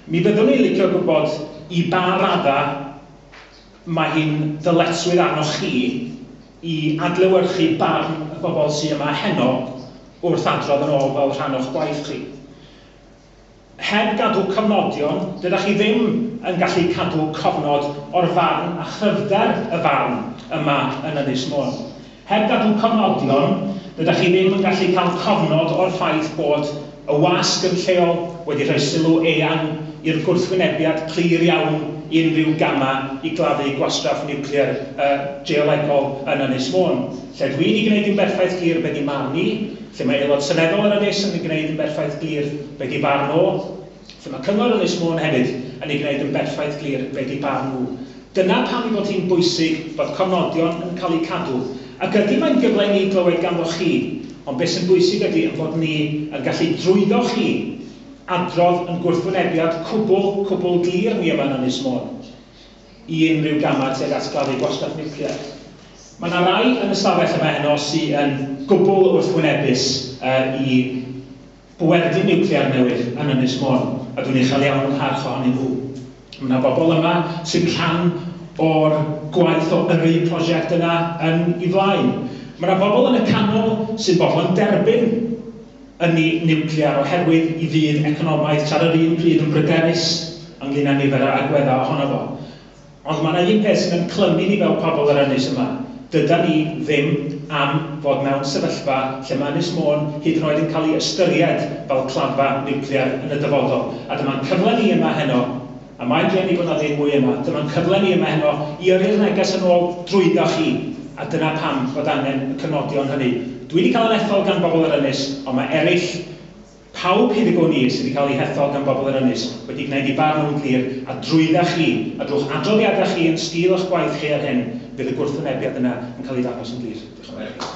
Mi fyddwn i'n licio gwybod i ba radda mae hi'n ddyletswydd arnoch chi i adlewyrchu barn y bobl sy yma heno wrth adrodd yn ôl fel rhan o'ch gwaith chi. Heb gadw cofnodion, dydach chi ddim yn gallu cadw cofnod o'r farn a chryfder y farn yma yn Ynys Môn. Heb gadw cofnodion, dydach chi ddim yn gallu cael cofnod o'r ffaith bod y wasg yn lleol wedi rhoi sylw eang i'r gwrthwynebiad clir iawn i unrhyw gamau i gladdu gwastraff niwclear geolegol yn Ynys Môn, lle dwi 'di gwneud yn berffaith glir be 'di marn i, lle mae Aelod Seneddol yr Ynys yn ei gwneud yn berffaith glir be 'di barn o, lle mae Cyngor Ynys Môn hefyd yn ei gwneud yn berffaith glir be 'di barn nhw. Dyna pam ei bod hi'n bwysig bod cofnodion yn cael eu cadw. Ac ydy mae'n gyfle i ni glywed ganddoch chi, ond beth sy'n bwysig ydy ein bod ni yn gallu drwyddo chi adrodd yn gwrthwynebiad cwbl, cwbl glir ni yma yn Ynys Môn i unrhyw gamau tuag at gladdu gwastraff niwclear. Mae 'na rai yn y stafell yma heno sy yn gwbl wrthwynebus i bwerdy niwclear newydd yn Ynys Môn, a dwi'n uchel iawn ym mharch ohonyn nhw. Mae 'na bobl yma sy'n rhan o'r gwaith o yrru prosiect yna yn 'i flaen. Mae 'na bobl yn y canol sy'n fodlon derbyn ynni niwclear oherwydd 'i fudd economaidd, tra'r yr un pryd yn bryderus ynglŷn â nifer o agweddau ohono fo. Ond mae 'na un peth sy'n yn clymu ni fel pobl yr ynys yma, dydan ni ddim am fod mewn sefyllfa lle mae Ynys Môn hyd yn oed yn cael ei ystyried fel claddfa niwclear yn y dyfodol. A dyma'n cyfle ni yma heno, a mae'n drueni bod 'na ddim mwy yma, dyma'n cyfle ni yma heno i yrru'r neges yn ôl drwyddo chi, a dyna pam fod angen y cynodion hynny. Dwi 'di cael 'yn ethol gan bobl yr ynys, ond mae eraill Pawb hyd y gwn i sydd wedi cael eu hethol gan bobl yr Ynys wedi gwneud eu barn nhw'n glir, a drwydda chi, a drwy'ch adroddiadau chi yn sgil eich gwaith chi ar hyn, bydd y gwrthwynebiad yna yn cael ei ddangos yn glir. Diolch yn fawr.